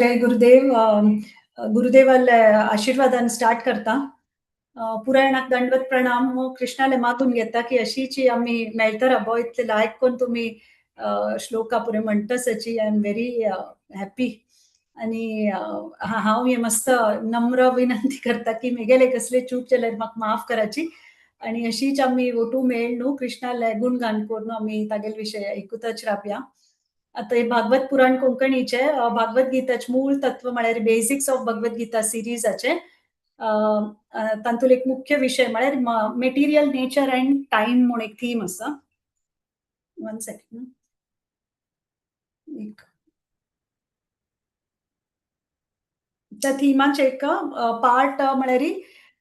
जय Gurudev. गुरुदेवाले आशीर्वादान start करता. पुरायणाक दंडवत प्रणाम. कृष्णाले मागून घेता की अशीची आमी मेळटा राबो इतले लायक कोण तुमी श्लोका पुरे म्हणटसची. I am very happy. आनी हांव हे मस्त नम्र विनंती करता की मेगेले कसले चूक जाल्यार म्हाका माफ कराची. आनी अशीच आमी ओटू मेळ न्हू कृष्णाले गुणगान करून आमी तागेले विशय ऐकूतच रावया. आतां हे भागवत पुराण कोंकणीचे भागवत गीताचे मूळ तत्व म्हळ्यार बेसिक्स ऑफ भगवत गीता सिरीजाचे तातूंत एक मुख्य विशय म्हळ्यार मेटिरियल नेचर अँड टायम म्हूण एक थीम आसा. One second. एक त्या थिमाचे एक पार्ट म्हळ्यार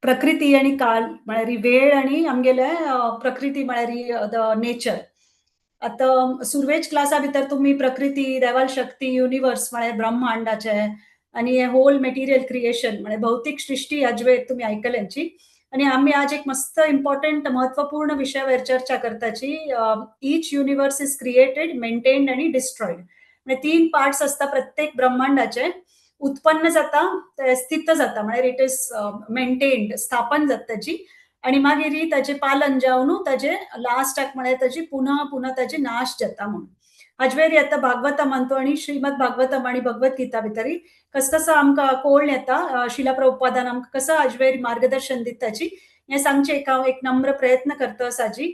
प्रकृती आनी काल, म्हळ्यार वेळ आनी आमगेले प्रकृती म्हळ्यार the nature. आतां सुरवेच क्लासा भितर तुमी प्रकृती, देवाल शक्ती, युनिवर्स म्हळ्यार ब्रह्मांडाचे आनी हे होल मेटिरियल क्रिएशन म्हळ्यार भौतीक सृश्टी हाजे तुमी आयकल्यांची. आनी आमी आज एक मस्त इम्पॉर्टंट महत्वपूर्ण विशयावर चर्चा करताची. Each universe is created, maintained आनी डिस्ट्रॉयड. म्हणजे तीन पार्ट्स आसता प्रत्येक ब्रह्मांडाचे. उत्पन्न जाता, ते स्थित जाता म्हळ्यार it is maintained, स्थापन जाता ताची, आनी मागीर ताचें पालन जावन ताचे लास्टाक म्हळ्यार ताची पुनः पुनः ताची नाश जाता म्हणून. हाजवेर येता भागवतमांतू आनी श्रीमद भागवतम आनी भगवत गीता भितरी कस कसो आमकां कोण येता, शिला प्रभुपादान आमकां कसो हाजवेर मार्गदर्शन दिताची हें सांगचें एक हांव एक नम्र प्रयत्न करता. साजी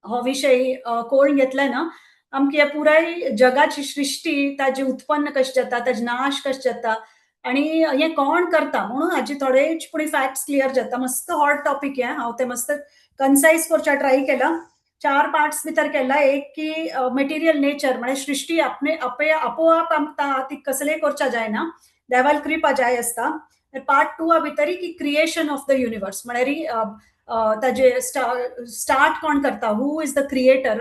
हो विशय कोण घेतले ना आमकां ह्या पुराय जगाची सृश्टी ताजी उत्पन्न कशें जाता, ताजे नाश कशें जाता आनी हें कोण करता म्हणून हाजी थोडे पूण फॅक्ट्स क्लियर जाता. मस्त हॉट टॉपीक हें, हांव तें मस्त कन्सायज करच्या ट्राय केला. चार पार्ट्स भितर केला. एक की मेटिरियल नेचर म्हळ्यार सृश्टी आपणे आपोआप आमकां ती कसलेय करच्या जायना, देवाल कृपा जाय आसता. पार्ट टू भितर की क्रिएशन ऑफ the universe म्हळ्यार ताजे स्टार्ट कोण करता, who is the creator,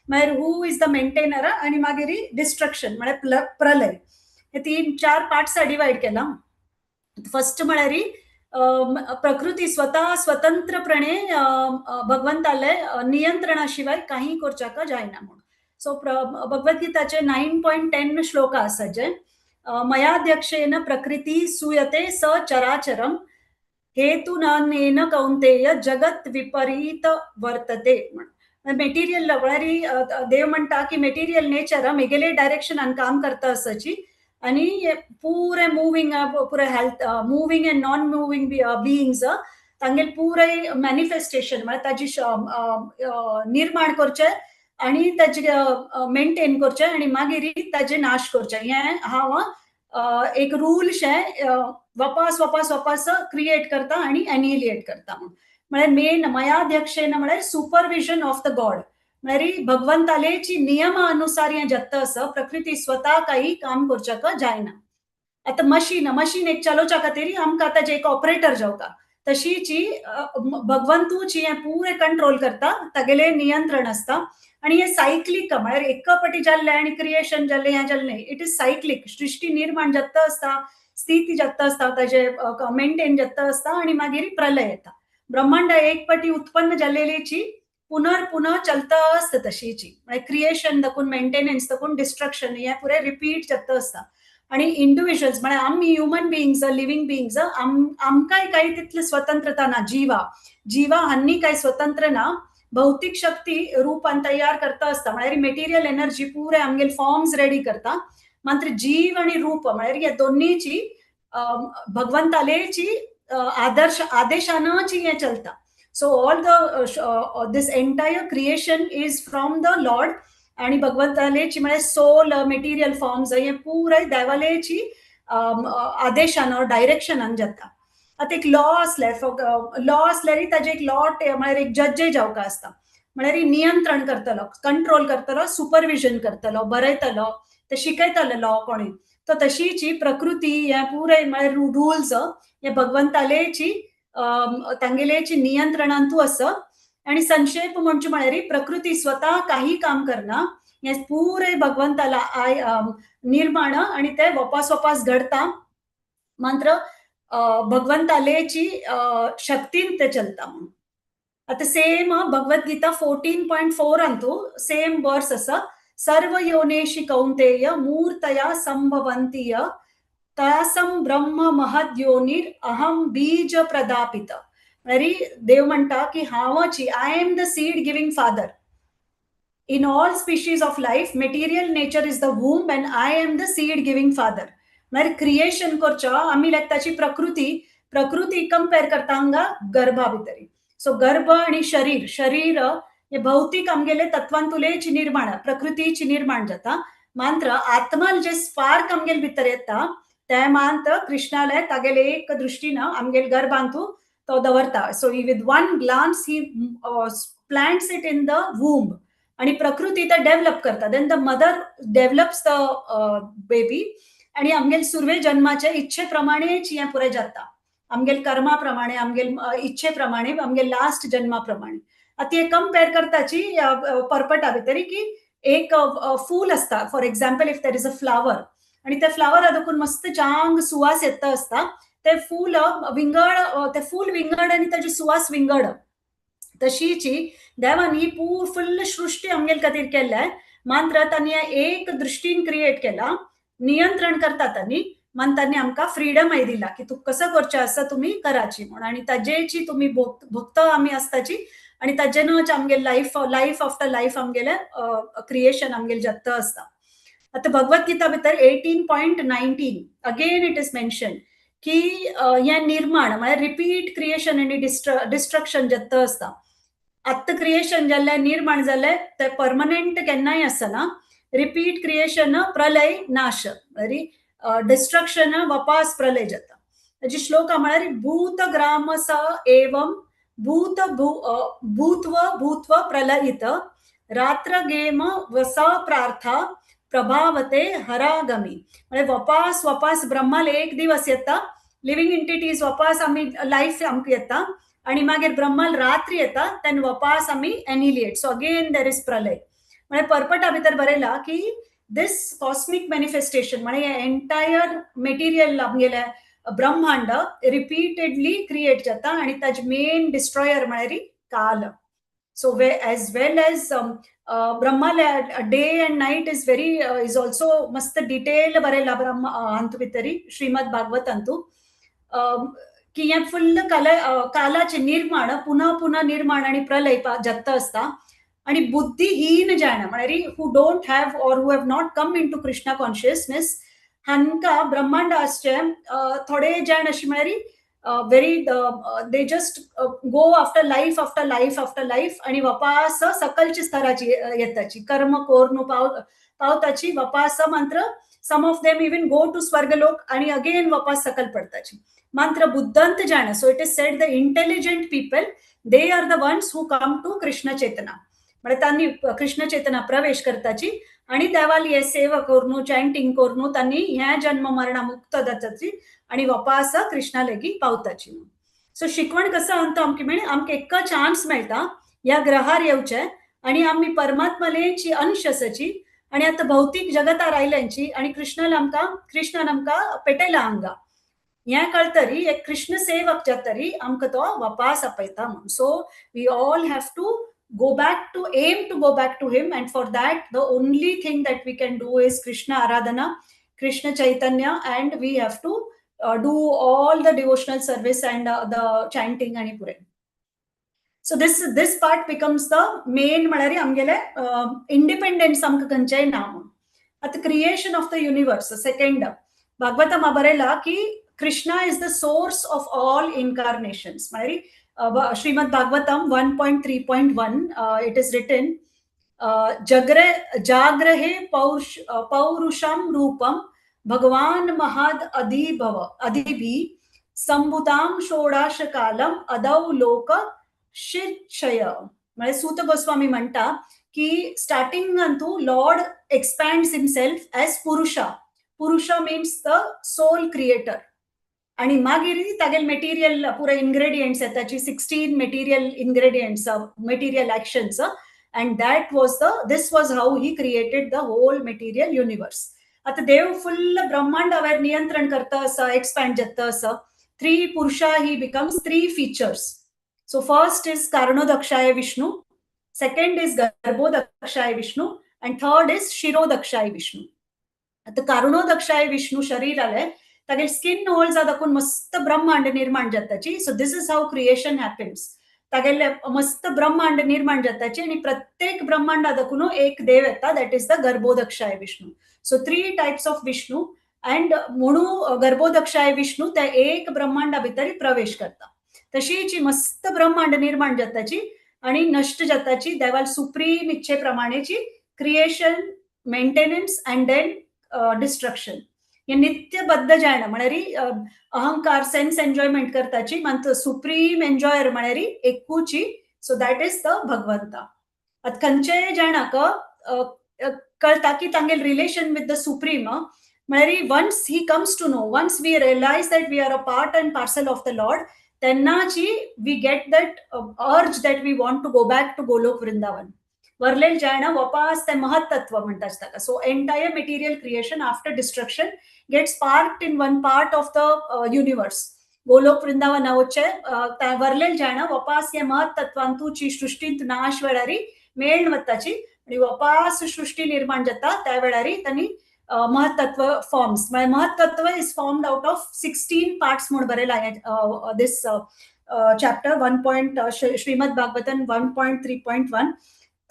मागीर who is the maintainer आनी मागीर डिस्ट्रक्शन म्हळ्यार प्रलय. हे तीन चार पार्ट्स डिवायड केला. फर्स्ट म्हळ्यार प्रकृती स्वतः स्वतंत्रपणे भगवंताले नियंत्रणाशिवाय काही करच्याक जायना म्हणून. सो भगवद्गीताचे 9.10 श्लोक आसा जे मयाध्यक्षेन प्रकृती सूयते स चराचरम हेतुनानेन कौंतेय जगत विपरीत वर्तते. मेटिरियल म्हळ्यार देव म्हणटा की मेटिरियल नेचर मेगेले डायरेक्शनान काम करता आसाची आनी पुरे मुवींग, पुरे health moving and non moving beings तांगेले पुराय मॅनिफेस्टेशन म्हळ्यार ताजी निर्माण करचें आनी ताजे मेंटेन करचें आनी मागीर ताजे नाश करचें. हें हांव एक रूल शें वापस वापस वापस क्रिएट करता आनी एनिहिलेट करता. म्हणून म्हळ्यार मेन मयाध्यक्षेन म्हळ्यार सुपरविजन ऑफ the God, म्हळ्यार भगवंतालेची नियमा अनुसार हें जाता आसा. प्रकृती स्वतः काही काम करच्याक जायना. आतां मशीन मशीन एक चलोवच्या खातीर आमकां ताजे एक ऑपरेटर जावका, तशीची भगवंतूची हें पुरें कंट्रोल करता, तागेलें नियंत्रण आसता. आनी हें सायक्लीक म्हळ्यार एक पटी जाल्लें आनी क्रिएशन जाल्लें हें जाल्लें, it is cyclic. सृश्टी निर्माण जाता आसता, स्थिती जाता आसता, ताजे मेंटेन जाता आसता आनी मागीर प्रलय येता. ब्रह्मांड एक पटी उत्पन्न जाल्लेलीची पुनर्पुनः चलता आसता तशीची, म्हळ्यार क्रिएशन दाखून मेंटेनन्स दाखून डिस्ट्रक्शन हें पुरें रिपीट जाता आसता. आनी इंडिविज्युअल्स म्हळ्यार आमी ह्युमन बिंग्स, लिव्हिंग बिंग्स, आमकांय काही तितली स्वतंत्रता ना. जिवा जिवा हांनी कांय स्वतंत्र ना. भौतीक शक्ती रूपान तयार करता आसता, म्हळ्यार मेटिरियल एनर्जी पुरे आमगेले फॉर्म्स रेडी करता. मात्र जीव आनी रूप म्हळ्यार ह्या दोन्हीची भगवंतालेची आदर्श आदेशानची हें चलता. So all the this entire creation is from the Lord. आणि भगवंतालेची म्हळ्यार सोल, मेटिरियल फॉर्म्स हे पुराय देवालेची आदेशान ऑर डायरेक्शनान जाता. आतां एक लॉ आसल्यार, लॉ आसल्यार ताजे एक लॉ म्हळ्यार एक जज्जय जावका आसता, म्हळ्यार नियंत्रण करतलो, कंट्रोल करतलो, सुपरविजन करतलो, बरयतलो, ते शिकयतलो लॉ कोणी. तो तशीची प्रकृती हे पुराय म्हळ्यार रुल्स हे भगवंतालेची तांगेलेची नियंत्रणांतू आसा. आनी संक्षेप म्हणचे म्हळ्यार प्रकृती स्वतः काही काम करना, हे पुरे भगवंताला I निर्माण आनी ते वापस वापस घडता. मात्र भगवंतालेची शक्तीन ते चलता म्हणून. आतां सेम भगवद्गीता 14.4 सेम वर्स आसा. सर्व योनेषु कौंतेय मूर्तया संभवन्ति तासम ब्रह्म महद्योनिर अहम बीज प्रदापित. म्हळ्यार देव म्हणटा की हांवची, I am the seed giving father. In all species of life, material nature is the womb and I am the seed giving father. म्हळ्यार क्रिएशन करचो आमी लायक ताची प्रकृती, प्रकृती कंपेर करता हांगा गर्भा भितरी. सो गर्भ आणि शरीर, शरीर हे भौतिक आमगेले तत्वांतुलेच निर्माण, प्रकृतीची निर्माण जाता. मात्र आत्माल जे स्पार्क आमगेल भितर येता ते मांत कृष्णाले तागेले एक दृष्टीन आमगेल गर्भांतू तो दवरता. So he with one glance he plants it in the womb आणि प्रकृती ते डेव्हलप करता. Then the mother develops the baby आणि आमगेल सुरवे जन्माचे इच्छे प्रमाणेच हें पुरें जाता. आमगेल कर्मा प्रमाणे, आमगेल इच्छे प्रमाणे, आमगेल लास्ट जन्मा प्रमाणे. आतां हे कंपेर करताची परपटा भितरी की एक फूल आसता. For example, if there is a flower आणि त्या फ्लावरा देखून मस्त चांग सुवास येता आसता, ते फूल विंगड, ते फूल विंगड आनी ताजी सुवास विंगड. तशीची देवान ही पूर फुल्ल सृष्टी आमगेल खातीर केल्ल्या, मात्र तांणी एक दृष्टीन क्रिएट केला, नियंत्रण करता तांणी, मान तांणी आमकां फ्रीडमय दिला की तूं कसं करचें आसा तुमी कराची म्हूण. आनी ताजेची तुमी भक्त आमी आसताची आनी ताजेनूच आमगेल लायफ, लायफ आफ्टर लायफ आमगेलें क्रिएशन आमगेल जाता आसता. आतां भगवत गीता भितर 18.19 again it is mention की हें निर्माण म्हळ्यार रिपीट क्रिएशन आनी डिस्ट्रक्शन जाता आसता. आत्तां क्रिएशन जाल्लें, निर्माण जाल्लें तें परमनंट केन्नाय आसना. रिपीट क्रिएशन, प्रलय, नाश, म्हळ्यार डिस्ट्रक्शन, वापास प्रलय जाता. ताजी श्लोक म्हळ्यार भूत ग्राम स एवं भूत भूत्व भूत्व प्रलयित रात्र गेम वस प्रार्था प्रभावते हरागमी. म्हणजे वापास वापास ब्रह्माल एक दिवस येता, लिव्हिंग एंटिटीज वापास आमी लायफ आमकां येता आणि मागीर ब्रह्माल रात्री येता, तेन्ना वापास आमी annihilate. So again there is प्रलय. म्हणजे परपटा भितर बरयला की this cosmic manifestation म्हणजे एंटायर मेटिरियल आमगेले ब्रह्मांड रिपीटेडली क्रिएट जाता आणि ताजे मेन डिस्ट्रॉयर म्हळ्यार काल. So as well as ब्रह्माले day and night is very is also मस्त डिटेल बरयला ब्रह्म हातूंत भितरी श्रीमद भागवतांतू की हें फुल्ल काल, कालाचे निर्माण, पुन्हा पुन्हा निर्माण आणि प्रलय जाता आसता. आणि बुद्धिहीन जाण म्हळ्यार who don't have or who have not come into Krishna consciousness, हांकां ब्रह्मांड आसचे थोडे जाण अशें म्हळ्यार very they just go after life after life after life आणि वापास सकलच्या स्तराची येताची कर्म कोर्नु पावताची वापास. मात्र some of them even go to स्वर्गलोक आणि अगेन वापास सकल पडताची. मात्र बुद्धंत जाण, so it is said the intelligent people, they are the ones who come to Krishna चेतना. म्हणजे त्यांनी कृष्ण चेतना प्रवेश करताची आणि देवाली हे सेवा करून, चॅन्टिंग करून त्यांनी ह्या जन्म मरणा मुक्त जाताची आणि वापास कृष्णा लेगी पावताची. सो शिकवण कसं अंत आमकां मेळ्ळी, आमकां एक चान्स मेळटा ह्या ग्रहार येवचे आणि आमी परमात्मालेची अंश आसाची आणि आतां भौतीक जगतार आयल्यांची आणि कृष्णान आमकां, कृष्णान आमकां पेटयला हांगा. हें कळतरी एक कृष्ण सेवक जातरी आमकां तो वापास आपयता म्हूण. So we all have to go back to, aim to go back to him, and for that the only thing that we can do is Krishna Aradhana, Krishna Chaitanya, and we have to do all the devotional service and the chanting आणि पुरे. So this part becomes the main म्हळ्यार आमगेले independence आमकां खंयचेय ना म्हूण. आतां creation of the universe second भागवतमा बरयला की Krishna is the source of all incarnations. म्हळ्यार Shrimad Bhagavatam 1.3.1 it is written, जग्रे जाग्रहे पौरुष पौरुषम रूपम भगवान महद अधिभव अधिभि संभुताम षोडाश कालम अदौ लोक शिक्षय. म्हणजे सूत गोस्वामी म्हणटा की starting Antu Lord expands himself as Purusha. Purusha means the sole creator. आणि मागीर तागेल मेटेरियल पुरे ingredients येताची, 16 material ingredients, material actions, and that was the this was how he created the whole material universe. आता देव फुल्ल ब्रह्मांडावर नियंत्रण करता असं, expand जाता असं. Three Purusha, he becomes three features. So first is Karanodakashayi Vishnu, second is Garbhodakashayi Vishnu, and third is Kshirodakashayi Vishnu. आता कारणोदक्षाय विष्णू शरीर आले तागेले स्किन होल्स दाखून मस्त ब्रह्मांड निर्माण जाताची. So this is how creation happens. तागेले मस्त ब्रह्मांड निर्माण जाताची आणि प्रत्येक ब्रह्मांडा दाखून एक देव येता, that is the Garbhodakashayi Vishnu. So three types of Vishnu and म्हणू गर्भोदक्षाय विष्णू त्या एक ब्रह्मांडा भितर प्रवेश करता. तशीच मस्त ब्रह्मांड निर्माण जाताची आणि नष्ट जाताची देवाल supreme इच्छेप्रमाणेची creation, maintenance and then destruction. हे नित्यबद्ध जायना म्हळ्यार अहंकार सेन्स एन्जॉयमेंट करताची मात सुप्रीम एन्जॉयर म्हळ्यार एकूची. सो that is the भगवंता. आतां खंयचेय जाणाक कळटा की तांगेले रिलेशन विथ the supreme म्हळ्यार once he comes to know, once we realize that we are a part and parcel of the Lord, तेन्नाची we get that urge that we want to go back to Golok Vrindavan. वरलेल जायना वापस ते महत्तत्व म्हणटात ताका. So entire material creation after destruction gets parked in one part of the universe. Golok वृंदावना वच्चे वरलेल जायना वापस हे महत्तत्वांतूची सृष्टींत नाश वेळारी मेळ्ण वताची आनी वापस सृष्टी निर्माण जाता. त्या वेळारी तांणी महत्तत्व फॉर्म्स, म्हळ्यार महत्तत्व is formed out of 16 parts म्हूण बरयला this chapter one point Shrimad Bhagavatam 1.3.1.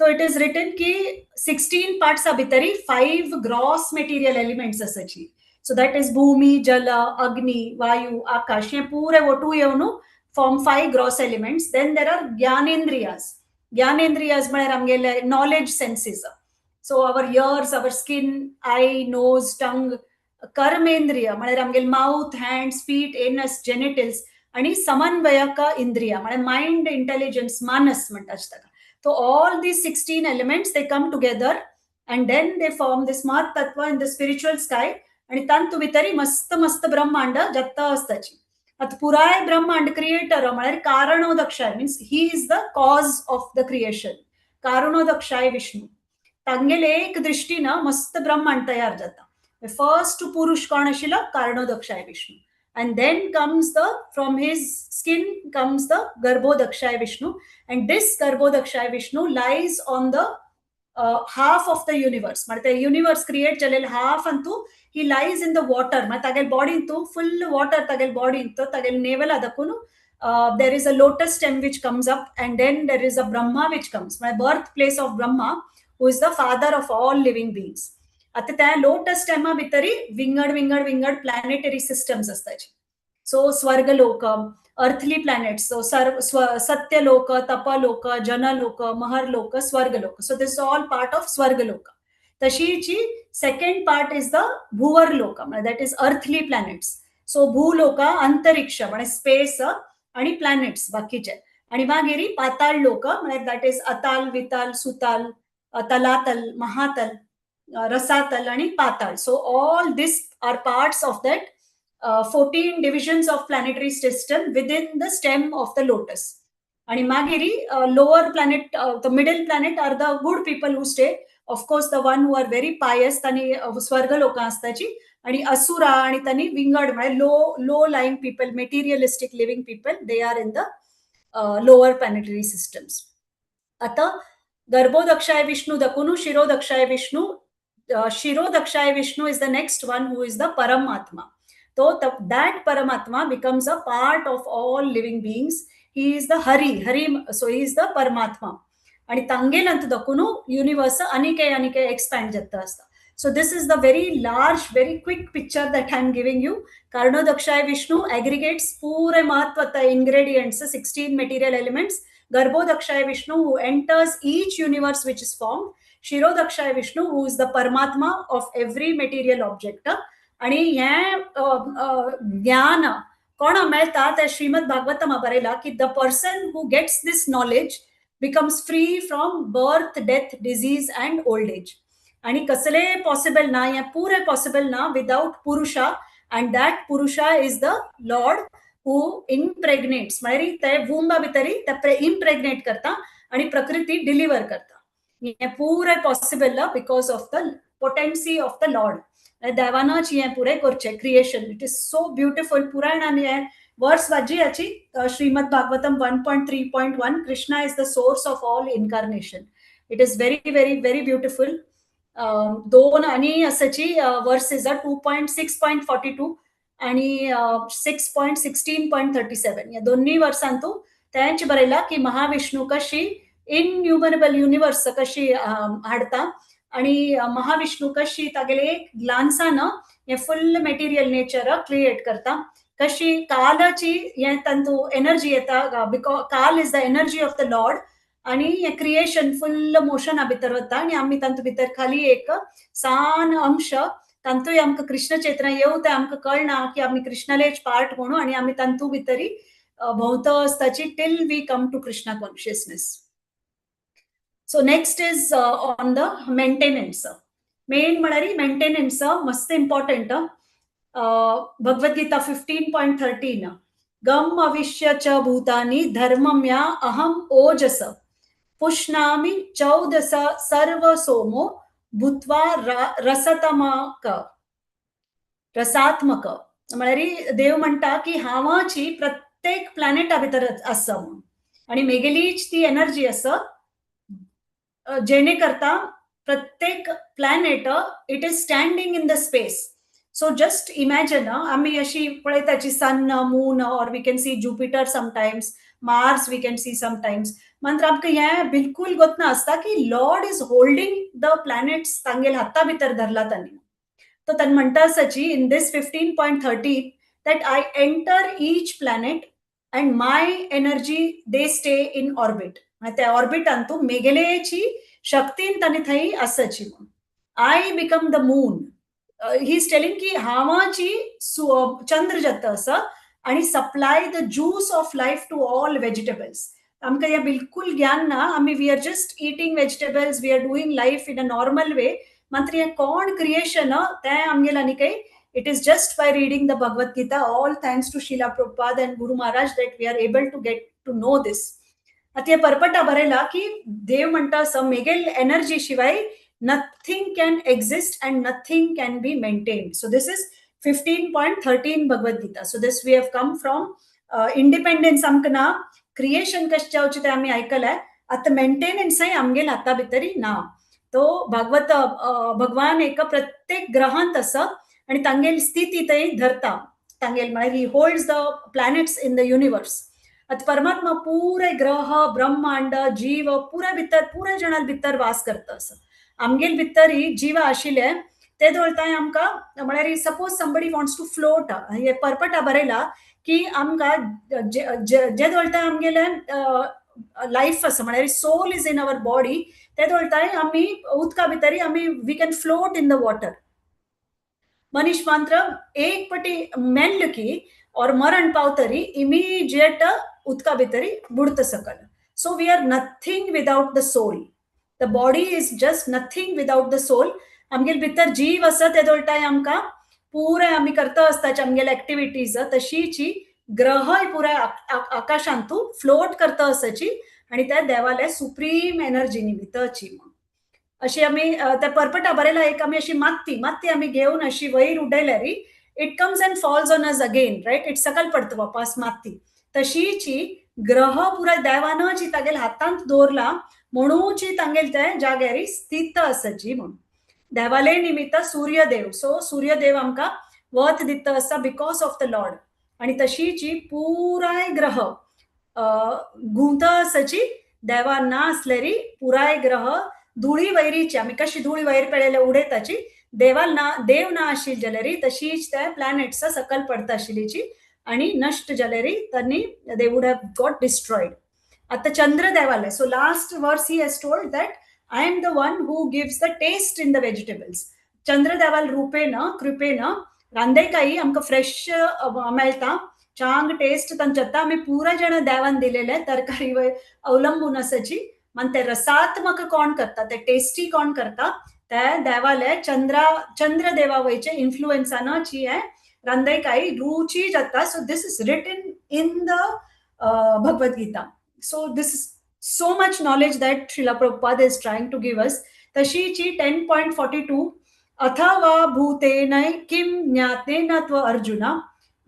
तो it is written की 16 पार्ट्सा भितरी 5 ग्रॉस मटेरियल एलिमेंट्स आसाची. सो that is भूमी, जल, अग्नी, वायू, आकाश, हे पुरे ಒಟ್ಟು येवन form 5 gross elements. Then there are ज्ञानेंद्रियाज. ज्ञानेंद्रियाज म्हळ्यार आमगेले knowledge senses. So our ears, our skin, eye, nose, tongue. कर्मेंद्रिय म्हळ्यार आमगेले mouth, hands, feet, anus, genitals. आणि समन्वयक इंद्रिय म्हळ्यार मायंड, इंटेलिजन्स, मानस म्हणटात ताका. So all these 16 elements, they come together and then they form this Mahat Tattva in the spiritual sky. आणि तांतू भितरी मस्त मस्त ब्रह्मांड जाता आसताची. आतां पुराय ब्रह्मांड क्रिएटर म्हळ्यार कारणोदक्षाय, means he is the cause of the creation. Karanodakashayi Vishnu तांगेले एक दृष्टीन मस्त ब्रह्मांड तयार जाता. फर्स्ट पुरुष कोण आशिल्लो? कारणोदक्षाय Vishnu. And then comes the, from his skin comes the Garbhodakashayi Vishnu, and this Garbhodakashayi Vishnu lies on the half of the universe. म्हणजे ते युनिवर्स क्रिएट जालेले half Antu he lies in the water. म्हणजे तागेले बॉडींतू फुल water, तागेले बॉडींत तागेले नेवला दाखून there is a lotus stem which comes up, and then there is a Brahma which comes, म्हणजे birth place of Brahma, who is the father of all living beings. आता त्या lotus स्टेमा भितरी विंगड विंगड विंगड प्लॅनेटरी सिस्टम्स आसताची. सो स्वर्गलोक, earthly planets, so सर्व सत्यलोक, तपलोक, जनलोक, महरलोक, स्वर्गलोक. So this all part of स्वर्गलोक. तशीची second part is the भुवरलोक, म्हणजे that is earthly planets. So भूलोक, अंतरिक्ष म्हणजे स्पेस आणि प्लॅनेट्स बाकीचे. आणि मागीर पाताळ लोक म्हणजे that is अताल, विताल, सुताल, तलातल, महातल, रसातल आणि पाताळ. So all this are parts of that 14 divisions of planetary system within the stem of the lotus. आणि मागीर lower planet, the middle planet are the good people who stay, of course the one who are very pious, तांणी स्वर्ग लोकां आसताची. आणि असुरा आणि तांणी विंगड म्हळ्यार low lying people, materialistic living people, they are in the lower planetary systems. आता गर्भोदक्षाय Vishnu दकुनु शिरोदक्षाय Vishnu. Shirodakashayi Vishnu is the next one, who is the Paramatma. So that Paramatma becomes a part of all living beings. He is the Hari, Hari, so he is the Paramatma. आणि तांगेल दकुनु universe अनिके अनिके expand जाता आसता. So this is the very large, very quick picture that I am giving you. Karanodakashayi Vishnu aggregates पुरे महत्व ingredients, 16 material elements. Garbhodakashayi Vishnu, who enters each universe which is formed. Shirodakashayi Vishnu, who is the Paramatma of every material object. आणि हे ज्ञान कोणा मेळटा ते श्रीमद भागवतमा बरयला की the person who gets this knowledge becomes free from birth, death, disease and old age. आणि कसले पॉसिबल ना, हे पुरे पॉसिबल ना without Purusha, and that Purusha is the Lord who impregnates, म्हळ्यार ते वुंबा भितरी ते इम्प्रेग्नेट करता आणि प्रकृती डिलिव्हर करता. हे पुरे पॉसिबल ना because of the potency of the Lord. देवानच हें पुरें करचें creation. It is so beautiful. पुराण आनी हें वर्स वाजी हाची Shrimad Bhagavatam 1.3.1, Krishna is the source of all incarnation. It is very very very beautiful. दोन आणि असाची verse is a 2.6.42. आणि 6.16.37 या दोन्ही वर्सांतू तेंच बरयला की महाविष्णू कशी इनन्युमरेबल युनिवर्स कशी हाडता आणि महाविष्णू कशी तागेले एक ग्लान्सान हे फुल मेटिरियल नेचर क्रिएट करता, कशी कालाची हे तांतू एनर्जी येता, because Kala is the energy of the lord आणि हे क्रिएशन फुल मोशना भितर वता आनी आमी तांतू भितर खाली एक सान अंश तांतूय आमकां कृष्ण चेतना येवं तें आमकां कळना की आमी कृष्णालेच पार्ट म्हणून आनी आमी तांतू भितरी भोंवता आसताची till we come to Krishna consciousness. So next is on the maintenance. Main म्हळ्यार मेंटेनन्स मस्त इम्पॉर्टंट. भगवद्गीता 15.13 गम अविश्य च भूतानि धर्मम्या अहम ओजस पुष्णामि चौदस सर्व सोमो भूत्वा रसतमक रसात्मक. म्हळ्यार देव म्हणटा की हांवाची प्रत्येक प्लॅनेटा भितर आसा म्हणून आणि मेगेलीच ती एनर्जी आसा जेणे करता प्रत्येक planet it is standing in the space. So just imagine आमी अशी पळयताची sun, moon, or we can see Jupiter sometimes, Mars we can see sometimes. मात्र आमकां हें बिलकूल गोतना आसता की lord is holding the planets तांगेले हाता भितर धरला तांणी. तो ताणें म्हणटा आसाची in this 15.13 that I enter each planet and my energy they stay in orbit. त्या ऑर्बिटान तूं मेगेलेची शक्तीन तांणी थंय आसाची म्हणून. I become the moon. He is telling की हांवाची चंद्र जाता आसा आणि supply the juice of life to all vegetables. आमकां हें बिलकूल ज्ञान ना, आमी we are just eating vegetables, we are doing life in a normal way. मात्र हें कोण क्रिएशन तें आमगेलें आनी काही it is just by reading the Bhagavad Gita, all thanks to Srila Prabhupada and Guru Maharaj that we are able to get to know this. आतां हें परपटा बरयला की देव म्हणटा असो मेगेल एनर्जी शिवाय nothing can exist and nothing can be maintained. So this is 15.13 Bhagavad Gita. So this we have come from independence आमकां ना, क्रिएशन कशें जावचें तें आमी आयकलें, आतां मेंटेनन्सय आमगेल हाता भितरी ना. तो भागवत भगवान एक प्रत्येक ग्रहांत आसा आनी तांगेली स्थिती थंय धरता, तांगेल म्हळ्यार he holds the planets in the universe. आतां परमात्मा पुराय ग्रह ब्रह्मांड जीव पुराय भितर पुराय जाणां भितर वास करता आसा. आमगेल भितर ही जीव आशिल्ले ते दवरताय आमकां म्हळ्यार suppose somebody wants to float. हे परपटा बरयला की आमकां जे दवरताय आमगेले लायफ आसा म्हळ्यार soul is in our body, ते दवरताय आमी उदका भितरी आमी we can float in the water. मनीस मात्र एक पटी मेल्ल की और मरण पावतरी इमिजिएट उदका भितरी बुडता सकल. So we are nothing without the soul. The body is just nothing without the soul. आमगेल भितर जीव आसा ते दवरताय आमकां पुराय आमी करता आसताचे आमगेले एक्टिविटीज तशीची ग्रहय पुराय आकाशांतू फ्लोट करता आसाची आनी त्या देवाले सुप्रीम एनर्जी निमित्ताची. अशी आमी त्या परपटा बरयला एक आमी अशी माती माती आमी घेवन अशी वयर उडयल्यार it comes and falls on us again, right? It सकल पडटा वापस माती. तशीची ग्रह पुराय देवानची तागेल हातांत दवरला म्हणूची तांगेल ते जाग्यारी स्थित आसाची म्हणून. देवाले निमित्त सूर्यदेव, सो सूर्यदेव आमकां वत दिता आसा because of the Lord. आनी तशीची पुराय ग्रह घुंवता आसाची देवा ना आसल्यारी पुराय ग्रह धुळी वैरीची आमी कशी धुळी वयर पळयल्या उडयताची देवा ना देव ना आशिल्ले जाल्यार तशीच त्या प्लॅनेट्स सकल पडता आशिल्लीची आनी नश्ट जाल्यार तांणी they would have got destroyed. आतां चंद्र देवाले, so last verse he has told that I am the one who gives the taste in the vegetables. चंद्रदेवाल Rupen कृपेन रांदेकाई आमकां फ्रेश मेळटा, चांग टेस्ट तांचे आतां आमी पुराय जाणां देवान दिलेले तरकारी अवलंबून आसाची. मागीर ते रसात्मक कोण करता, ते टेस्टी कोण करता, ते देवाले चंद्रदेवा वयचे इन्फ्लुएन्सानची हें रांदेकाई रुची जाता. So this is written in the Bhagavad Gita. So this is so much knowledge that Srila Prabhupada is trying to give us. तशीची 10.42 अथवा भूतेन किम ज्ञातेन त्व अर्जुन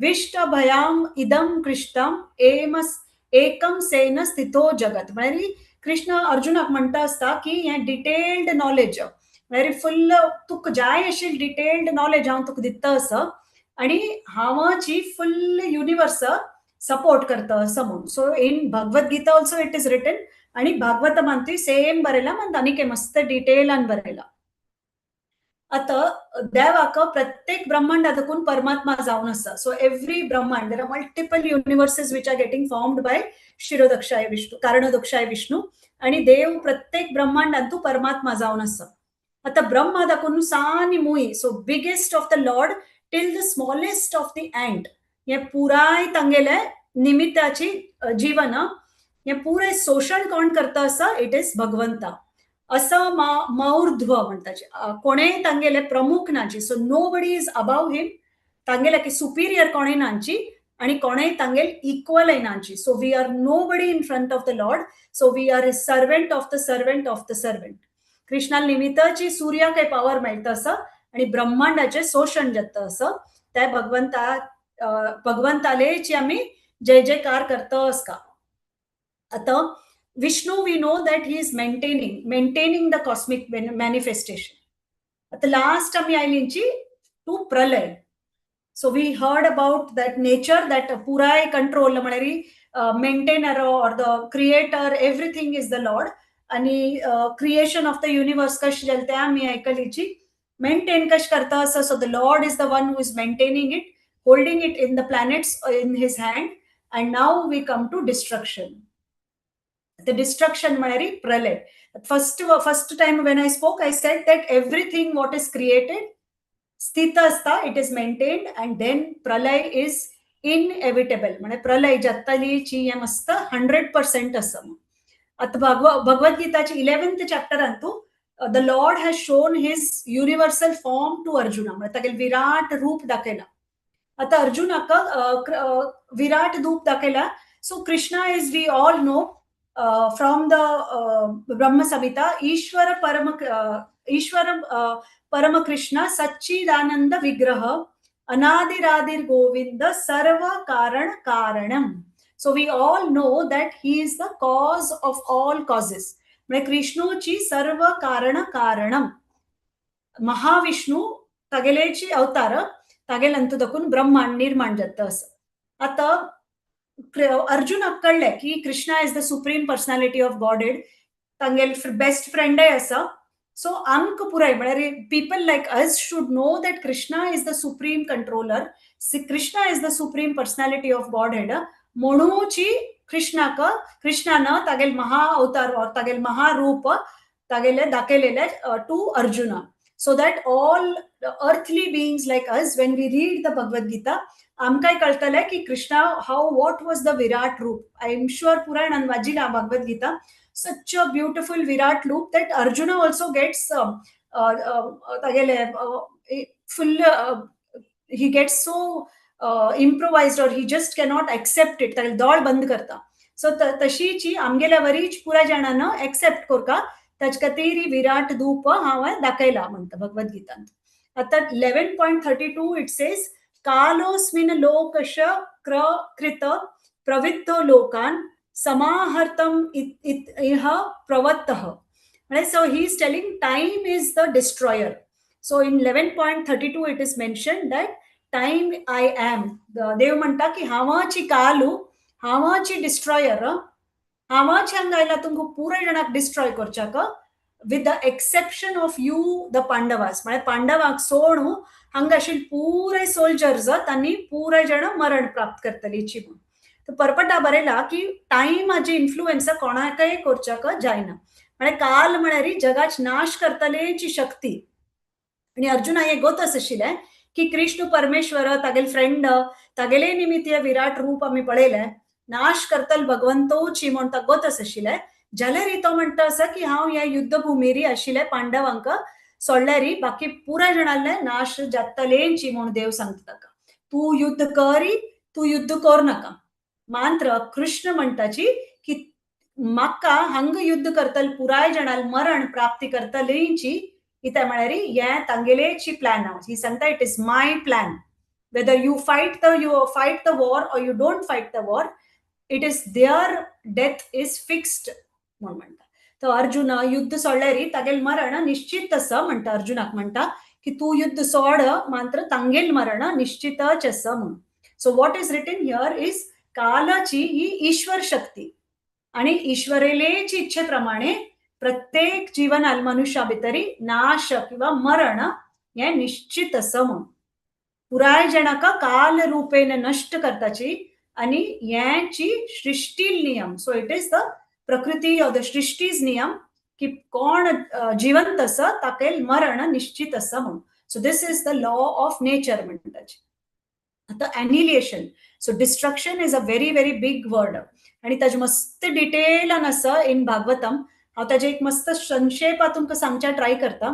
विष्टभयाम इदम कृष्णम एमस एकम सेन स्थितो जगत. म्हळ्यार कृष्ण अर्जुनाक म्हणटा आसता की हें डिटेल्ड नॉलेज म्हळ्यार फुल्ल तुका जाय आशिल्ली डिटेल्ड नॉलेज हांव तुका दिता आसा आणि हांवाची फुल युनिवर्स सपोर्ट करता असं म्हणून. So in Bhagavad Gita also it is written आणि भागवतमांतूय सेम बरयला, म्हण आनीक मस्त डिटेलान बरयला. आता देवाक प्रत्येक ब्रह्मांडातकून परमात्मा जावन आसा. सो एव्हरी ब्रह्मांड, there are multiple universes which are getting formed by Kshirodakashayi Vishnu, Karanodakashayi Vishnu आणि देव प्रत्येक ब्रह्मांडांतू परमात्मा जावन आसा. आता ब्रह्मा दाखून सानी मुई, so biggest of the lord till the smallest of the ant, हे पुराय तांगेले निमित्ताची जीवन, हे पुराय शोषण कोण करता आसा, it is भगवंता. असं मौर्ध्व म्हणताचे, कोणेय तांगेले प्रमुख नाची. So nobody is above him, तांगेले की सुपिरियर कोणेय नाची आणि कोणेय तांगेल इक्वल नाची. So we are nobody in front of the lord, so we are a servant of the servant of the servant. Krishna निमित्ताची सूर्या काही पावर मेळटा आसा आणि ब्रह्मांडाचे शोषण जाता असं, त्या भगवंता भगवंतालेची आम्ही जय जयकार करतस का. आता Vishnu, we know that he is maintaining the cosmic manifestation. आता लास्ट आम्ही आयलींची to pralaya. So we heard about that nature, that पुराय कंट्रोल म्हळ्यार maintainer or the creator, everything is the lord. आणि क्रिएशन ऑफ the universe कशें जालें तें आमी आयकलीची. Maintain कशें करता आसा, so the lord is the one who is maintaining it, holding it in the planets in his hand. And now we come to destruction. The destruction म्हळ्यार pralaya. First time when I spoke, I said that everything what is created स्थित असता, it is maintained, and then pralaya is inevitable. म्हणजे प्रलय जातलीची हें मस्त 100% आसा. आतां भगवद्गीताची 11th चॅप्टरांतू the lord has shown his universal form to Arjuna, म्हणजे तागेले विराट रूप दाखयला. आतां अर्जुनाक विराट रूप दाखयला. So Krishna is, we all know from the Brahma Samhita, Ishwar परम कृष्ण सच्चिदानंद विग्रह अनादिरादिर गोविंद सर्व कारण कारणम. So we all know that he is the cause of all causes. म्हणजे कृष्णूची सर्व कारण कारणम, महाविष्णू तागेलेची अवतार, तागेले अंतू दाखून ब्रह्मांड निर्माण जाता असं. आता अर्जुनाक कळ्ळें की Krishna is the supreme personality of godhead, तांगेल best फ्रेंडय आसा. सो आमकां पुराय म्हळ्यार people like us should know that Krishna is the supreme controller, Krishna is the supreme personality of godhead. म्हणूची कृष्णाक, कृष्णान तागेल महा अवतार or तागेल महारूप तागेले दाखयलेले to Arjuna, so that all earthly beings like us, when we read the Bhagavad Gita, आमकांय कळटलें की Krishna how, what was the Virat roop. I am sure पुराय जाणान वाचिला Bhagavad Gita, such a beautiful Virat roop that Arjuna also gets तागेले full, he gets so improvised or he just cannot accept it, तागेले दोळ बंद करता. So तशीची आमगेल्या वरीच पुराय जाणांना accept करका, ताचे खातीर ही विराट रूप हांवें दाखयला म्हणटा भगवद्गीतांत. आतां 11.32 it says, कालोस्मिन लोकश कृत प्रवृत्तो लोकान समाहर्तम इह प्रवत्तः. म्हणजे so he is telling time is the destroyer. So in 11.32 it is mention that time I am. देव म्हणटा की हांवाची कालू, हांवाची डिस्ट्रॉयर, हांवाची हांगा आयला तुमकां पुराय जाणांक डिस्ट्रॉय करच्याक, with the exception of you the Pandavas. म्हळ्यार पांडवांक सोडून हांगा आशिल्ले पुराय सोल्जर्स तांणी पुराय जाणां मरण प्राप्त करतली म्हूण. तर परपटा बरयला की टायमाची इन्फ्लुएन्स कोणाकय करच्याक जायना. म्हळ्यार काल म्हळ्यार जगाच नाश करतलेची शक्ती. आनी अर्जुना हें गोतस आशिल्लें की कृष्ण परमेश्वर तागेले फ्रेंड, तागेले निमित्त विराट रूप आमी पळयलें, नाश करतल भगवंतोची म्हूण ताका गोतस आशिल्लें. जाल्यार तो म्हणटा आसा की हांव ह्या युद्धभुमीरी आशिल्ले पांडवांक सोडल्यारी बाकी पुराय जाणांले नाश जातलेंची म्हूण देव सांगता ताका. तूं युद्ध करी, तूं युद्ध कर नाका. मात्र कृष्ण म्हणटाची की म्हाका हांगा युद्ध करतल पुराय जाणांक मरण प्राप्ती करतलेंची, कित्याक म्हळ्यार हें तांगेलेची प्लॅन. ही सांगता it is my plan, whether you fight the war or you don't fight the war, it is their death is fixed म्हूण म्हणटा. तर अर्जुन युद्ध सोडल्यारी तागेले मरण निश्चित आसा म्हणटा, अर्जुनाक म्हणटा. की तूं युद्ध सोड, मात्र तांगेल मरण निश्चितच आसा म्हणून. So what is written here is कालाची ही ईश्वर शक्ती आणि ईश्वरेलेच इच्छेप्रमाणे प्रत्येक जीवन मनुष्या भितरी नाश किंवा मरण हे निश्चित आसा म्हणून. पुराय जणाका काल रूपेन नष्ट करताची आणि यांची सृष्टी नियम. सो it is the प्रकृती ऑर the सृष्टीज नियम की कोण जिवंत आसा ताका मरण निश्चित आसा म्हणून. So this is the law of nature म्हणटाची. आतां annihilation. So destruction is a very very big word आणि ताजे मस्त डिटेलान आसा इन भागवतम. हांव ताजे एक मस्त संक्षेपात तुमकां सांगच्या ट्राय करता.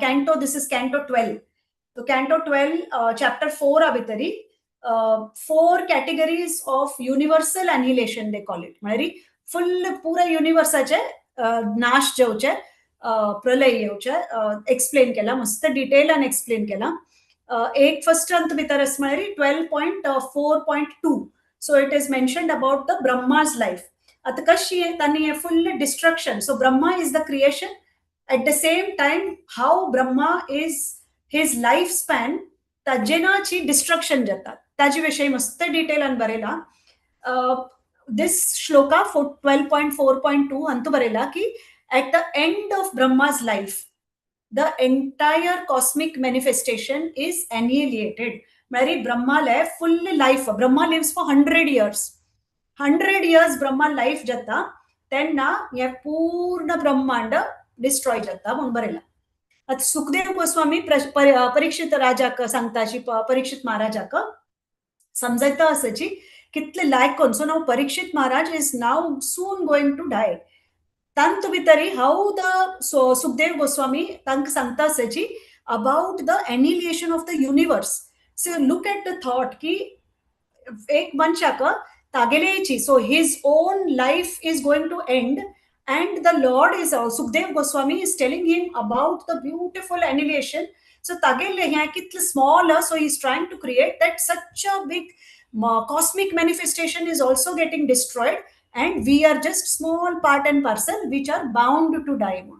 Canto, this is Canto 12. तो कॅन्टो 12 चॅप्टर 4 भितरी four categories of universal annihilation they call it. म्हळ्यार फुल्ल पुरा युनिवर्साचे नाश जावचे, प्रलय येवचे एक्सप्लेन केला, मस्त डिटेलान एक्सप्लेन केला. एक फर्स्ट अंत भितर आसा म्हळ्यार 12.4.2. So it is mentioned about the Brahma's life. आतां कशी तांणी हे full destruction. So Brahma is the creation, at the same time how Brahma is his life span, ताजेनाची destruction जाता, ताजे विशयी मस्त डिटेलान बरयला. This shloka 12.4.2 अंतू बरयला की at the end of Brahma's life the entire cosmic manifestation is annihilated. म्हळ्यार ब्रह्माले full life, Brahma lives for 100 years. 100 years Brahma life जाता तेन्ना हे पूर्ण ब्रह्मांड डिस्ट्रॉय जाता म्हणून बरयला. आतां सुखदेव गोस्वामी परीक्षित राजाक सांगताची, परीक्षित महाराजाक समजयता आसाची कितले लायक कोण. So now Parikshit Maharaj is now soon going to die. तांतू भितरी how the Sukhdev Goswami तांकां सांगता आसाची about the annihilation of the universe. So look at the thought की एक मनशाक तागेलेची, so his own life is going to end and the Lord is, Sukhdev Goswami is telling him about the beautiful annihilation. So तागेले हें कितलें small, so he is trying to create that such a big cosmic manifestation is also getting destroyed and we are just small part and parcel which are bound to die म्हणून.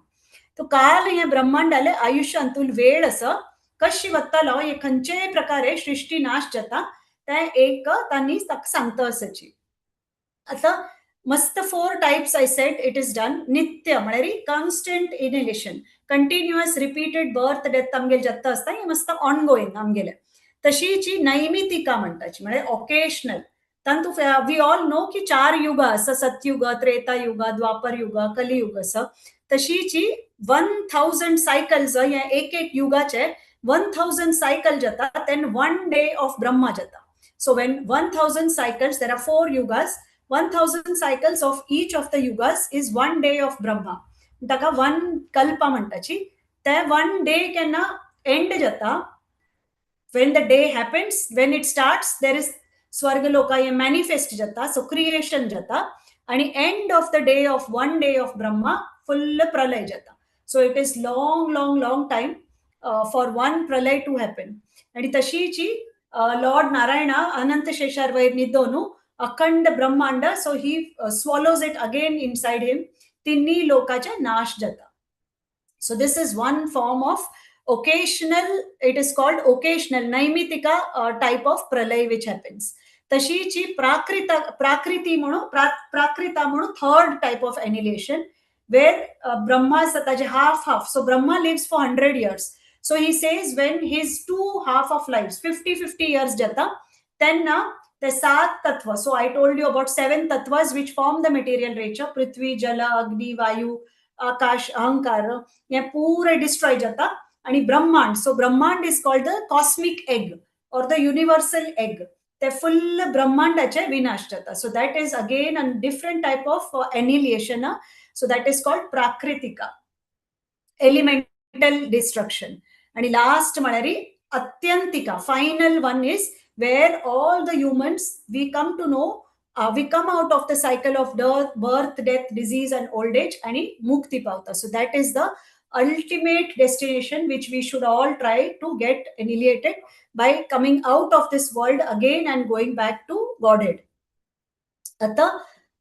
तो काल हे ब्रह्मांडाले आयुष्य अंतूल वेळ आसा कशी वत्तालो, हे खंयचेय प्रकारे सृष्टी नाश जाता ते एक तांणी ताका सांगता आसाची. आतां मस्त four types I said it is done. नित्य म्हळ्यार constant annihilation, continuous repeated birth death आमगेले जाता आसता, हे मस्त ऑनगोईंग आमगेले. तशीची नैमितिका म्हणटाची, म्हळ्यार ऑकेशनल. तांतू we all know की चार युग आसा, सतयुग, त्रेता युग, द्वापर युग, कलियुग आसा. तशीची 1000 सायकल्स, हे एक एक युगाचे 1000 सायकल जाता, then one day of Brahma जाता. So when 1000 cycles, there are four yugas, 1000 cycles of each of the yugas is one day of Brahma. ताका वन कल्पा म्हणटाची. ते वन डे केन्ना एंड जाता, when the day happens, when it starts, there is स्वर्ग लोका हे manifest जाता, so creation जाता आणि end of the day of one day of Brahma full प्रलय जाता. So it is long long long time for one pralaya to happen. आणि तशीची Lord Narayana अनंत शेषार वयर निदोनु अखंड ब्रह्मांड, so he swallows it again inside him, तिन्ही लोकाचे नाश जाता. So this is one form of occasional, it is called occasional naimitika type of pralaya which happens. तशीची Prakrit प्राकृती म्हणून, प्राकृता म्हणून third type of annihilation where Brahma ताजे half half. So Brahma lives for 100 years. So he says when his two half of life, 50-50 years जाता, तेन्ना ते सात तत्व. So I told you about seven tattvas which form the material nature, पृथ्वी, जल, अग्नी, वायू, आकाश, अहंकार, हे पुरे डिस्ट्रॉय जाता आणि ब्रह्मांड, सो ब्रह्मांड is called the cosmic egg or the universal egg, ते फुल्ल ब्रह्मांडाचे विनाश जाता. So that is again a different type of annihilation. So that is called prakritika, elemental destruction. आणि लास्ट म्हळ्यार अत्यंतिका, final one is where all the humans, we come to know, we come out of the cycle of birth, death, disease and old age आणि मुक्ती पावता. So that is the ultimate destination which we should all try to get annihilated by coming out of this world again and going back to Godhead. आता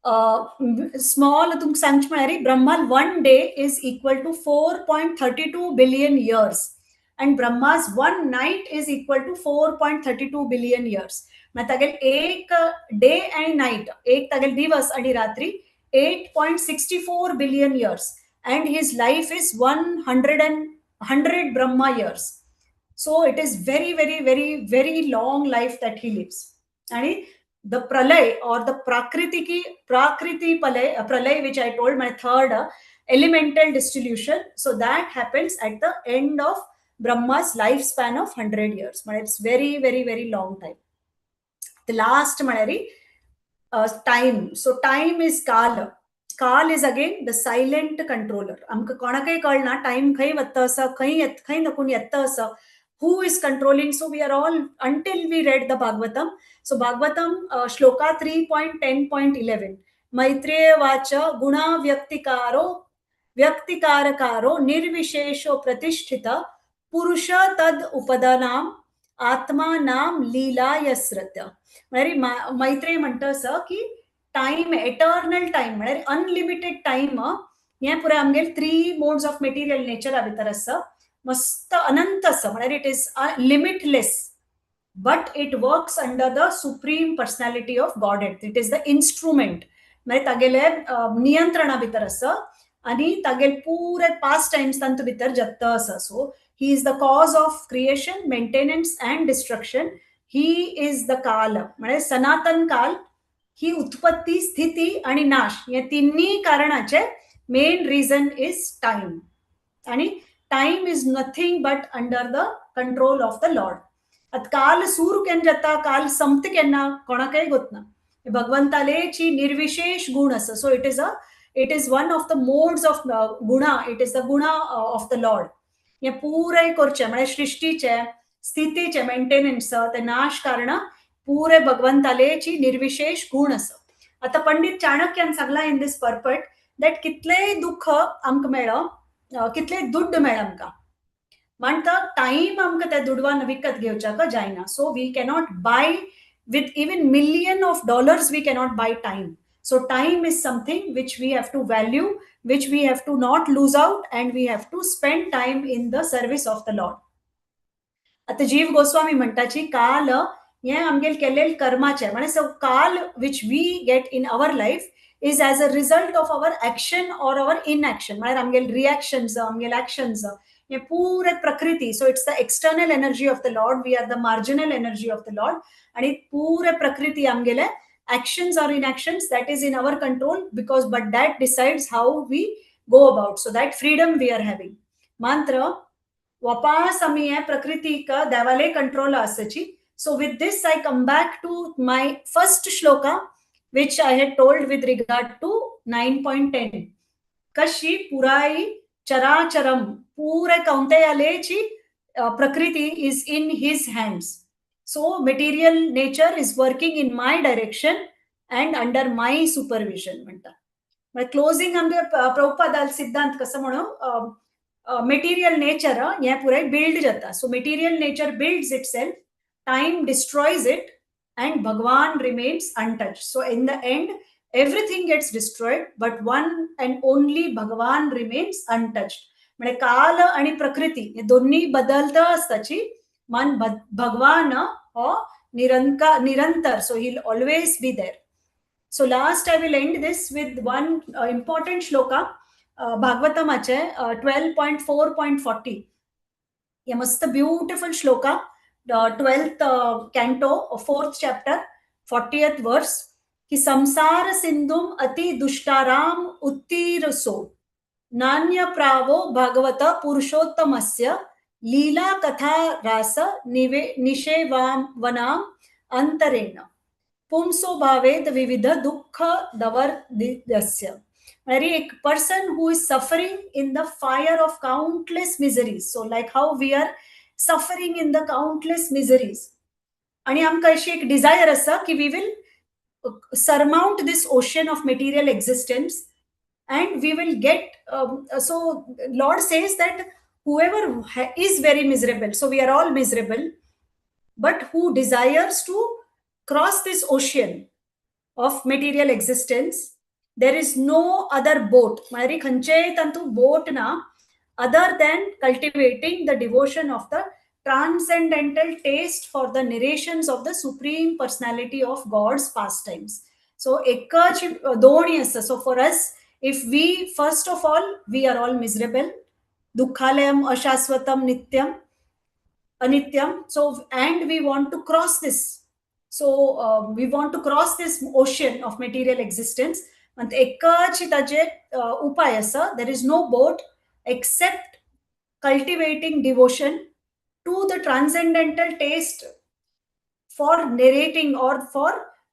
small तुमकां सांगचें म्हळ्यार ब्रह्माल one day is equal to 4.32 billion years and Brahma's one night is equal to 4.32 billion years. म्हळ्यार तागेले एक day आनी night, एक तागेले दिवस आनी रात्री 8.64 billion years and his life is 100 Brahma years. So it is very very very very long life that he lives. आणि the pralay or the prakriti pralay which I told, my third elemental dissolution, so that happens at the end of Brahma's lifespan of 100 years. It's very very very long time. The last म्हळ्यार time. So time is Kaal. Kaal is again the silent controller. आमकां कोणाकय कळना time खंय वता आसा, खंय खंय नकून येता आसा, who is controlling. So we are all, until we read the Bhagavatam. So Bhagavatam shloka 3.10.11 Maitreya vacha guna vyaktikaro vyaktikarkaro nirvishesho pratishtita purusha tad upadanam आत्मा नाम लीला यस्रत्य. म्हळ्यार मैत्रेय म्हणटा आसा की टायम, एटर्नल टायम म्हळ्यार अनलिमिटेड टायम हें पुराय आमगेले 3 मोड्स ऑफ मटेरियल नेचरा भितर आसा, मस्त अनंत आसा, म्हळ्यार it is limitless, but it works under the supreme personality of Godhead. It is the instrument, म्हळ्यार तागेले नियंत्रणा भितर आसा आनी तागेले पुरे पास्ट टायम्स तांतू भितर जत्ता आसा. So he is the cause of creation, maintenance and destruction. He is the काल, म्हळ्यार सनातन काल. ही उत्पत्ती, स्थिती आणि नाश हे तिन्ही कारणाचे मेन रिझन is time. आणि time is nothing but under the control of the Lord. आतां काल सुरू केन्ना जाता, काल संपता केन्ना कोणाकय गोतना. भगवंतालेची निर्विशेष गुण आसा. So it is one of the modes of guna. It is the guna of the Lord. हे पुराय करचें म्हळ्यार सृश्टीचें, स्थितीचें मेंटेनन्स, ते नाश कारण पुरे भगवंतालेची निर्विशेष गुण आसा. आतां पंडित चाणक्यान सांगलां इन दीस पर्पट that कितलेंय दुःख आमकां मेळो, कितलेंय दुड्ड मेळ आमकां, म्हणटा टायम आमकां त्या दुडवान विकत घेवच्याक जायना. So we cannot buy with even million of dollars, we cannot buy time. So time is something which we have to value, which we have to not lose out, and we have to spend time in the service of the Lord. आतां जीव गोस्वामी म्हणटाची काल हें आमगेले केल्लेले कर्माचें, म्हळ्यार so काल which we get in our life is as a result of our action or our inaction, म्हळ्यार आमगेले reactions, आमगेले एक्शन्स हे पुरे प्रकृती. So it's the external energy of the Lord, we are the marginal energy of the Lord. आणि पुरे प्रकृती आमगेले actions or inactions, that is in our control, because but that decides how we go about. So that freedom we are having. मात्र वापस आमी हे प्रकृतीक देवाले control आसाची. So with this I come back to my first shloka which I had told with regard to 9.10. कशी पुराय चराचरम पुरे कौंतेयालेची प्रकृती is in his hands. So material nature is working in my direction and under my supervision म्हणटा. म्हळ्यार closing आमगे प्रभुपादाल सिद्धांत कसो म्हणून मटेरियल नेचर हें पुराय बिल्ड जाता. So material nature builds itself, time destroys it and Bhagwan remains untouched. So in the end everything gets destroyed but one and only Bhagwan remains untouched. म्हणजे काल आणि प्रकृती हे दोन्ही बदलता आसताची, मन भगवान हो निरंतर. So he will always be there. So last I will end this with one important shloka भागवतमाचे 12.4.40. हे मस्त beautiful shloka, 12th canto, 4th chapter, 40th verse की संसार सिंधुम अति दुष्टाराम उत्तीरसो नान्य प्रावो भगवत पुरुषोत्तमस्य लीला कथा रास निषेवाम वनाम अंतरेण पुंसो भावेद विविध दुःख दवर्दिदस्य. म्हळ्यार एक person who is suffering in the fire of countless miseries. So like how we are suffering in the countless miseries, आणि आमकां अशी एक डिझायर आसा की we will surmount this ocean of material existence and we will get so Lord says that whoever is very miserable, so we are all miserable, but who desires to cross this ocean of material existence There is no other boat, म्हळ्यार खंयचेय तातूंत बोट ना other than cultivating the devotion of the transcendental taste for the narrations of the Supreme Personality of God's pastimes. So एकच दोन्ही आसा. So for us, if we, first of all, we are all miserable, दुःखालयम अशाश्वतम नित्यम अनित्यम. So and we want to cross this, so we want to cross this ocean of material existence. आनी एकच ताजेर उपाय आसा. There is no boat except cultivating devotion to the transcendental taste for narrating or for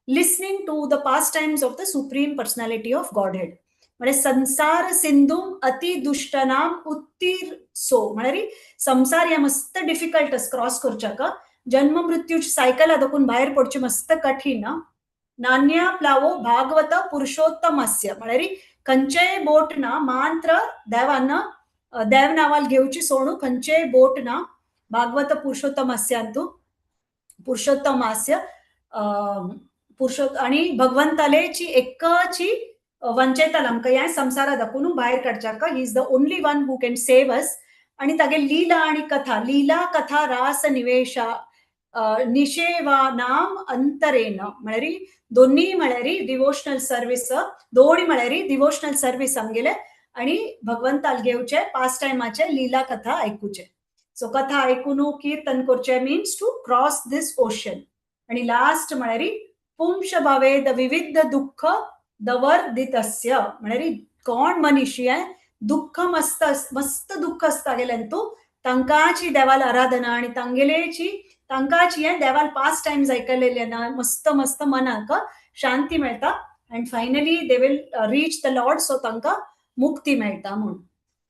listening to the pastimes of the Supreme Personality of Godhead. म्हणजे संसार सिंधुम अति दुष्टनाम उत्तीर so, म्हळ्यार संसार हे मस्त डिफिकल्ट क्रॉस करच्याक, जन्म मृत्यूची सायकल दाखवून भायर पडची मस्त कठीण. नान्या प्लावो भागवत पुरुषोत्तमस्य, म्हळ्यार खंयचेय बोट ना, मात्र देवान देव नावाल घेवची सोडू खंयचेय बोट ना भागवत पुरुषोत्तमस्यांतू पुरुषोत्तमास्य पुरुषोत्त आणि भगवंतालेची एकची वंचेताल आमकां ह्या संसारा दाखोवन भायर काडच्याक. He is the only one who can save us. आणि तागे लीला आणि कथा, लीला कथा रास निवेशा निषेवा नाम अंतरेन, म्हळ्यार दोन्ही म्हळ्यार डिवोशनल सर्विस, दोन्ही म्हळ्यार डिवोशनल सर्विस आमगेले आणि भगवंताल घेवचे पास टायमाचे लीला कथा आयकुचे. सो कथा आयकून कीर्तन करचे means to cross this ocean. आणि लास्ट म्हळ्यार पुंश भवेद विविध दुःख दवर्दितस्य, म्हळ्यार कोण मनीस हे दुःख मस्त मस्त दुःख आसता गेल्यान तूं तांकांची देवाल आराधना आणि तांगेलेची तांकांची हे देवाल पास टायम्स आयकलेले ना मस्त मस्त मनाक शांती मेळटा and finally they will reach the Lord. So तांकां मुक्ती मेळटा म्हूण.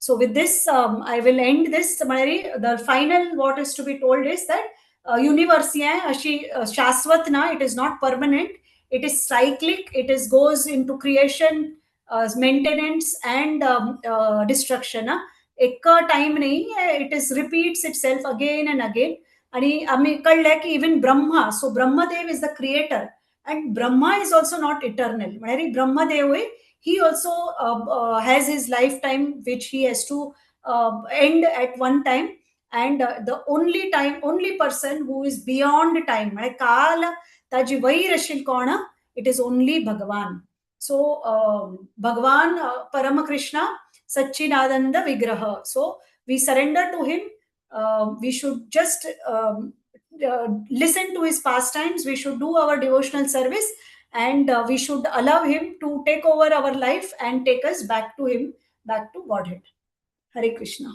So with this I will end this. म्हळ्यार the final what is to be told is that universe हे अशी शाश्वत ना, it is not permanent, it is cyclic, it is goes into creation, maintenance and destruction. एक time नाही, it is repeats itself again and again. आणि आम्ही कळले की even Brahma, so Brahmadev is the creator and Brahma is also not eternal. म्हळ्यार ब्रह्मदेवय he also has his lifetime which he has to end at one time. And the only time, only person who is beyond time, म्हळ्यार काल ताजी वयर आशिल्लो कोण, it is only भगवान. So भगवान परमकृष्ण सच्चिदानंद विग्रह. So we surrender to him. We should just listen to his pastimes, we should do our devotional service and we should allow him to take over our life and take us back to him, back to Godhead. Hare Krishna.